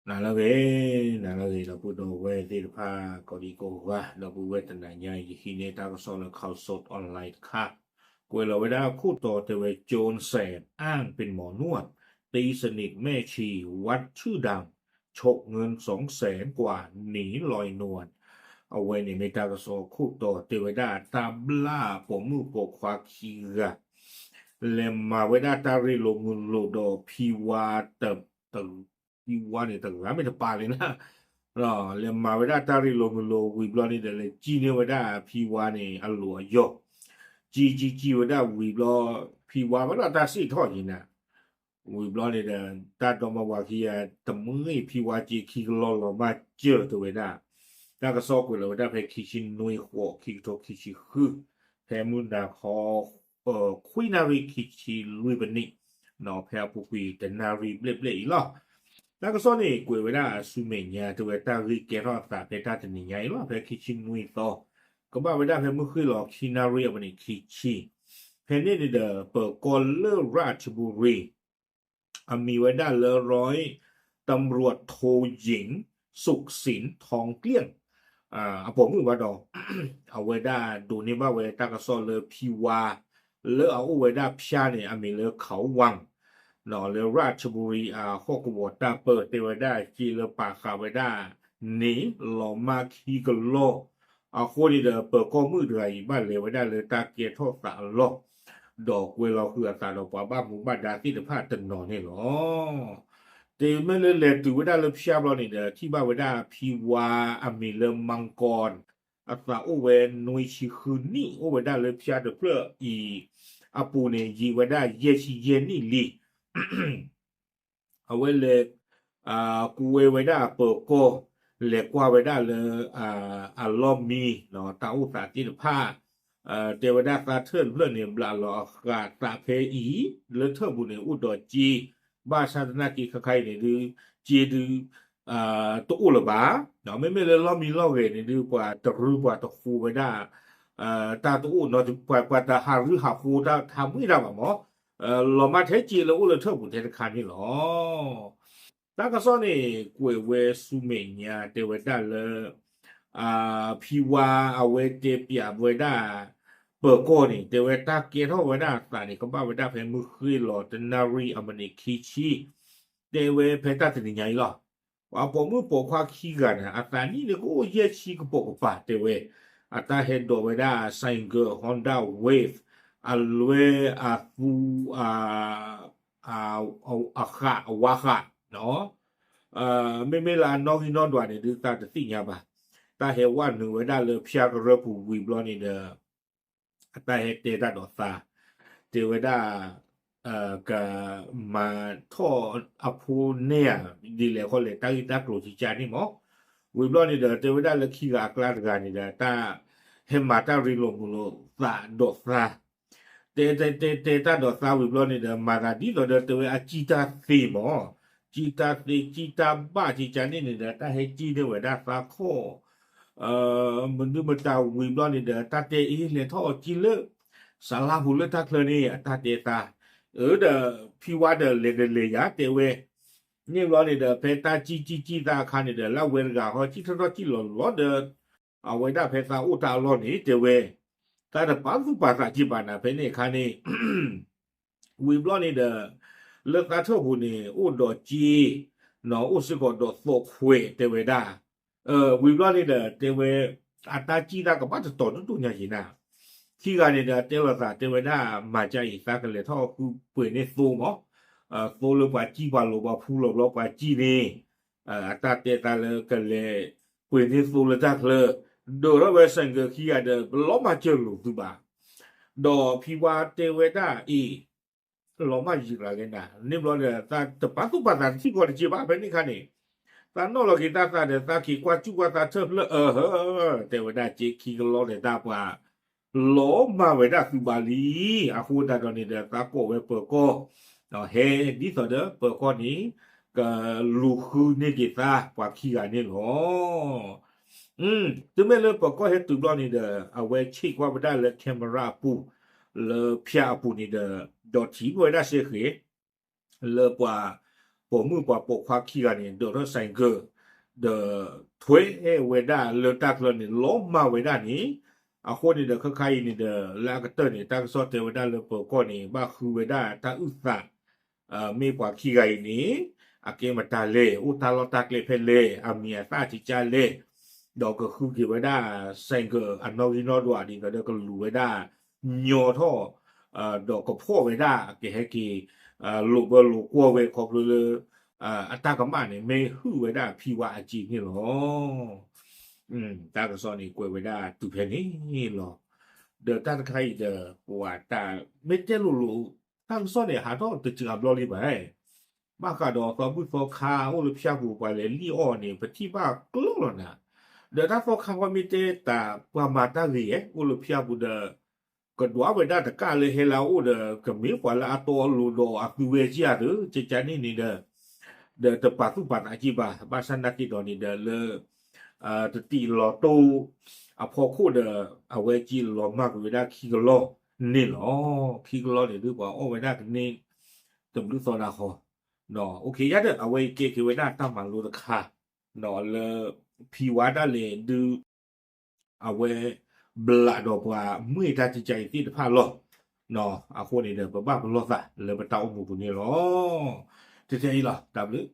နၤလၢအဂ့ၤ, နၤလၢအဂ့ၤ ဒီပုၢ်ဒီဝဲၢ်သ့ၣ်တဖၣ် ကိးဒံကိးဂၤ ဒီပုၢ်ဝဲၢ်တနၤညါအံၤ ယဟံးန့ၢ်တၢ်ကစီၣ်လၢ Khaosod Online တခါ, ကွဲးလီၤဝဲဒၣ်ခိၣ်တီတဲဝဲ โจรแสบอ้างเป็นหมอนวด ตีสนิทแม่ชีวัดชื่อดัง ฉกเงินสองแสนกว่าหนีลอยนวล အဝဲန့ၣ်မ့ၢ်တၢ်ကစီၣ်ခိၣ်တီတဲဝဲဒၣ်တၢ်ဘျၣ်ပိာ်မုၣ်ပိာ်ခွါခံဂၤ လဲၤမၤဝဲဒၣ်တၢ်ရ့လိာ်မုာ်လိာ်ဒီးဖံဝါ ဖံဝါန့ၣ်တဂၤမ့ၢ်တပာ်လဲၣ်နၤ, လဲၤမၤဝဲဒၣ်တၢ်ရ့လိာ်မုာ်လိာ်ဝံၤဘျီန့ၣ်ဒီး လဲၤကံၣ်န့ၢ်ဝဲဒၣ်ဖံဝါန့ၣ်အလိၤအယီၢ်, ကံၣ်ကံၣ်ကံၣ်ဝဲဒၣ်ဝံၤဘျီ ဖံဝါဘၣ်ဒီးတၢ်စံးထီၣ်က့ၤနၤ ဝံၤဘျီန့ၣ်ဒီး တၢ်ဒီမါဝၤခံဂၤ တမ့ၢ်ဖံဝါက့ခံကလီၢ်လီၤမၢ်စၢၤတဲဝဲဒၣ်, တၢ်ကစီၣ်ကွဲးလီၤဝဲဒၣ်ဖဲခံဆံနွံဃိး ခံကထိခံဆံဃု ဖဲမုၢ်နၤခီ ခွံနၣ်ရံၣ်ခံဆံလွံၢ်မံးနံး, ဖဲအပူၤကွံာ်တနၣ်ရံၣ်ဘျဲၣ်ဘျဲၣ်အံၤလီၤ. တၢ်ကစီၣ်န့ၣ် ကွဲးဝဲဒၣ်ဆူမဲာ်ညါ တဲဝဲတၢ်ဂ့ၢ်ကဲထီၣ်အသးဖဲတၢ်တနံၤညါအံၤလီၤ. ဖဲခံဆံနွံသီ ကဘၣ်ဝဲဒၣ်ဖဲမုၢ်ဃ့ၢ်လီၤခံနၣ်ရံၣ်အမံးနံးခံဆံ, ဖဲန့ၣ်န့ၣ်ဒီး ပၢၤကီၢ်လၢရၣ်ချဘူရံ အမံၤဝဲဒၣ်လၢ ร้อยตำรวจโทหญิง สุขสิน ทองเกลี้ยง အပိာ်မုၣ်ဘၣ်ဒီး အဝဲဒၣ်ဒိးန့ၢ်ဘၣ်ဝဲတၢ်ကစီၣ်လၢဖံဝါ လၢအအိၣ်ဝဲဒၣ်ဖၠါန့ၣ် အမံၤလၢ เขาวัง လၢရၣ်ချဘူရံ အဟီၣ်ကဝီၤတၢ်ပၢၢ် တဲဝဲဒၣ်က့လၢပာ်ဃာ်ဝဲဒၣ်န့ၣ် လီၤမၢ်ခံကလီၢ် အဃိန့ၣ်ဒီး ပၢၤကီၢ်မုၣ်တဂၤအံၤ ဘၣ်လဲၤဝဲဒၣ်လၢတၢ်ကဲထီၣ်သးအလီၢ် ဒီးကွဲးလီၤဃုာ်အသးဒီးပှၤဘၣ်မူဘၣ်ဒါသ့ၣ်တဖၣ်တနီၤန့ၣ်လီၤ. တမ့ၢ်လၢလဲၤတုၤဝဲဒၣ်လၢဖၠါဘျီန့ၣ်ဒီး ထံၣ်ဘၣ်ဝဲဒၣ်ဖံဝါအမံၤလၢ မင်ကီၢ် အသးအိၣ်ဝဲနွံဆံဃုနံၣ် အိၣ်ဝဲဒၣ်လၢဖၠါတဖျၢၣ်အံၤ အပူၤန့ၣ် ယံာ်ဝဲဒၣ်ယဲၢ်ဆံယဲၢ်နံၣ်လံ အဝဲလဲၤ ကွဲဝဲဒၣ်အပၢၤကီၢ် လဲၤကွၢ်ဝဲဒၣ်လၢ အလီၢ်မံ တၢ်အိၣ်သးသ့ၣ်တဖၣ် တဲဝဲဒၣ်သးထၢၣ်တဖျၢၣ်န့ၣ် ဘျးလီၤအဃာ်သးဖဲအံၤ လၢထၢၣ်ပူၤန့ၣ် အိၣ်ဒီးစ့ ဘၣ်ဆၣ်သနာ်က့ခဲခါအံၤန့ၣ်ဒုး စ့ဒုး တအိၣ်လၢၤဘၣ်. မ့မ့ၢ်လၢလီၢ်မံလီၢ်ဂဲၤန့ၣ်ဒုး ပှၤတရူပှၤတဃိဝဲဒၣ် တၢ်တအိၣ်နီတ ပှၤတဟးရူဟးဃိတၢ်ထးမံတၢ်ဘၣ်မး လီၤမၢ်ထဲစ့လၢအိၣ်လၢထၢၣ်ပူၤထဲတခါန့ၣ်လီၤ. တၢ်ကစီၣ်န့ၣ် ကွဲးဝဲဆူမဲာ်ညါ တဲဝဲဒၣ်လၢ ဖံဝါအဝဲတဲပျးဝဲဒၣ် ပၢၤကီၢ်န့ၣ် တဲဝဲတၢ်ကဲထီၣ်ဝဲဒၣ်အသးန့ၣ် ကဘၣ်ဝဲဒၣ်ဖဲမုၢ်ဃ့ၢ်လီၤတနၣ်ရံၣ်အမံးနံးခံဆံ တဲဝဲဖဲတၢ်တနံၤညါအံၤလီၤ. ပှၤပိာ်မုၣ်ပိာ်ခွါခံဂၤန့ၣ် အသးနံၣ်န့ၣ်ကအိၣ်ယဲၢ်ဆံကပိာ်ကပၤတဲဝဲ အတၢ်ဟဲဒိးဝဲဒၣ် ဆိုင်ကယ် Honda Wave အလွဲၢ်အသူ အဃးအဝါဃး မ့မ့ၢ်လၢအနီၣ်ဂံၢ်နီၣ်ဒွးန့ၣ်ဒုးသးတသ့ၣ်ညါဘၣ်. တၢ်ဟဲဝဲနုာ်ဝဲဒၣ်လၢဖၠါကရၢပူၤဝံၤဘျီန့ၣ်ဒီး အတၢ်ဟဲတဲတၢ်ဒီးသး တဲဝဲဒၣ် ကမၤထီၣ်အဖိန့ၢ်ဧါ ဒ်လဲၣ်ဃီလဲၣ် တၢ်ဂ့ၢ်တၢ်ကျိၤကကါန့ၣ်မး. ဝံၤဘျီန့ၣ်ဒီး တဲဝဲဒၣ်လၢခံဂၤအကျါတဂၤန့ၣ်ဒီး တၢ်ဟဲမၤတၢ်ရ့လိာ်မုာ်လိာ်သးဒီးသး တဲတဲတဲတဲတၢ်ဒီးသးဝံၤဘျီန့ၣ်ဒီး မၤသးဒ်သိးဒီးတဲဝဲအစံၣ်တၢ်သ့မး, စံၣ်တၢ်သ့ စံၣ်တၢ်ဘၣ်ကကါန့ၣ်န့ၣ်ဒီး တၢ်ဟဲစံၣ်န့ၢ်ဝဲဒၣ်သးခီၣ် မနုၤမတၤဝံၤဘျီန့ၣ်ဒီး တၢ်တဲအ့ၣ်လဲၤထီၣ်အီၤကံလၢ စလါပူၤလၢတၢ်ချၢန့ၣ် အတၢ်တဲသး အၢဒီး ဖံဝါဒီးလဲၤတလဲၤယၤတဲဝဲ န့ၣ်ဘျီန့ၣ်ဒီး ဖဲတၢ်စံၣ်စံၣ်စံၣ်သးအခါန့ၣ်ဒီး လၢဝဲတဂၤဃီ စံၣ်ထီၣ်ထီၣ်စံၣ်လီၤလီၤဒီး အဝဲဒၣ်ဖဲသးအိၣ်တၢ်အလီၢ်န့ၣ် တဲဝဲ သးတပာ်သူၣ်ပာ်သးက့ဘၣ်နၤဖဲန့ၣ်အခါန့ၣ် ဝံၤဘျီန့ၣ်ဒီး လၢသးထၢၣ်ပူၤန့ၣ် အိၣ်ဒီးစ့ အိၣ်စ့ၢ်ကီးဒီးသိးခွဲးတဲဝဲဒၣ် ဝံၤဘျီန့ၣ်ဒီး တဲဝဲ အတၢ်စံၣ်သးကဘၣ်တတီၤဒိၣ်ဒိၣ်ညါယံၤနၤ ခံဂၤန့ၣ်ဒီး တဲလိာ်သးတဲဝဲဒၣ် မၤကါအံၤ သးကလဲၤထီၣ်ဃုပှ့ၤန့ၢ်သိမး သိလၢပှၤစံၣ်ပှၤလိၤပှၤဖူလီၤဘျီပှၤစံၣ်န့ၣ် အတၢ်တဲသးလၢကလဲၤပှ့ၤန့ၢ်သိလၢတၢ်ချၢ ဒိးထီၣ်ဝဲဆိုင်ကယ်ခံဂၤဒီး ပလီၤမၢ်စၢၤလိာ်သုဘၣ် ဒီးဖံဝါတဲဝဲဒၣ်အံၤ လီၤမၢ်ယံာ်ရၤလဲၣ်နၤ န့ၣ်ဘျီဒီး သးတပာ်သူၣ်ပာ်သးတထံၣ်ဃီတက့ဘၣ် ဖဲန့ၣ်အခါန့ၣ် သးနီၣ်လီၤက့ၤတၢ်သးဒီး သးက့ၤကွၢ်စူၣ်ကွၢ်သးထၢၣ်ဖျၢၣ် အၢ တဲဝဲဒၣ်စ့ခံကလီၢ်န့ၣ် တၢ်ပှၤ လီၤမၢ်ဝဲဒၣ်သုဘၣ်လံ အဃိသတးဒီးန့ၣ်ဒီး သးကိးဝဲပၢၤကီၢ် ဟဲဒ်သိးဒီးပၢၤကီၢ်န့ၣ် ကလူၤဃုန့ၢ်က့ၤသးပှၤခံဂၤန့ၣ်လီၤ. တုၤမ့ၢ်လၢပၢၤကီၢ်ဟဲတုၤဘျီန့ၣ်ဒီး အဝဲဆ့ၣ်ကွၢ်ဝဲဒၣ်လၢ camera အပူၤ လၢဖၠါအပူၤန့ၣ်ဒီး ဒီးထံၣ်ဝဲဒၣ်စ့ဃ့ လၢပှၤ ပိာ်မုၣ်ပှၤပိာ်ခွါခံဂၤန့ၣ် ဒိးထီၣ် ဆိုင်ကယ် ဒီးထွဲဝဲဒၣ်လၢတၢ်ချၢန့ၣ် လီၤမၢ်ဝဲဒၣ်န့ၣ်, အဃိန့ၣ်ဒီး ခဲခါအံၤန့ၣ်ဒီး လၢအကတၢၢ်န့ၣ် တၢ်ကစီၣ်တဲဝဲဒၣ်လၢပၢၤကီၢ်န့ၣ် ဘၣ်ဃုဝဲဒၣ်တၢ်အုၣ်သး မ့ၢ်ပှၤခံဂၤအံၤန့ၣ် အကဲမတၤလဲၣ်, အိၣ်တၢ်လီၢ်တၢ်ကျဲဖဲလဲၣ်, အမံၤအသၣ်ကကါလဲၣ်, ဒီးကဃုက့ၤဝဲဒၣ် ဆိုင်ကယ် အနီၣ်ဂံၢ်နီၣ်ဒွးဒ်သိးဒီးကလူၤဝဲဒၣ် ညီထီၣ် ဒီးကဖှီၣ်ဝဲဒၣ် ကဟဲက့ၤ လိာ်ဘၢလိာ်ကွီၢ်ဝဲခီဖျိလၢ အတၢ်ကမၣ်န့ၣ် မ့ၢ်ဟုၣ်ဝဲဒၣ်ဖံဝါအစ့န့ၣ်လီၤ. တၢ်ကစီၣ်န့ၣ်ကွဲးဝဲဒၣ်တုၤဖဲန့ၣ်လီၤ. ဒီးတၢ်တခါအံၤဒီး ပှၤတၢ်မ့ၢ်တဲလိၤလိၤ တၢ်ကစီၣ်န့ၣ် ဟးထီၣ်တစှၤဘျီလံဘၣ်, ဘၣ်ဃးဒီးသီဘူၣ်သီခါအိၣ်လၢဖၠၣ်ပူၤ ပှၤလဲၤလံၣ်အီၣ်န့ၣ် ပထံၣ်ဘၣ်ကျၢၢ်လီၤနၤ, ဒီးတၢ်သီခါဃီမ့ၢ်တဲတၢ်ပှၤမၤတၢ်ဂ့ၤ အိၣ်လၢဖၠၣ်ပူၤဒီး ကဒွးဝဲဒၣ်တကၣ်လၢဟဲလၢအအိၣ်ဒီး ကမ့ၢ်ပှၤလၢအတီအလိၤဒီးအသုဝဲကၢ်ဧါသ့ၣ် ကကန့ၣ်န့ၣ်ဒီး ဒီးတပာ်သူၣ်ပာ်သးက့ဘၣ်, ဘၣ်ဆၣ်နာ်က့ဒီးန့ၣ်ဒီးလၢ တတံးလီၤတိၢ်အဖီခိၣ်ဒီး အဝဲက့ၤလီၤမၢ်ကွံာ်ဝဲဒၣ်ခံကလီၢ်န့ၣ်လီၤ. ခံကလီၢ်န့ၣ်ဒုးပှၤအီၣ်ဝဲဒၣ်ကန့ၢ် တဘျုးသီနၤဃီ, ယၤဒီး အဝဲကဲက့ၤဝဲဒၣ်တၢ်မၤလိတခါ လၢဖံဝါဒၣ်လဲာ်ဒုး အဝဲ ဘျးဒီးပှၤမုၢ်တၢ်ကကါအံၤသ့ၣ်တဖၣ်လီၤ. အဃိန့ၣ်ဒီး ပဘၣ်ပလီၢ်သးလၢပတၢ်အိၣ်မူပူၤန့ၣ်လီၤ. တတဲအံၤလီၤ, တၢ်ဘျုး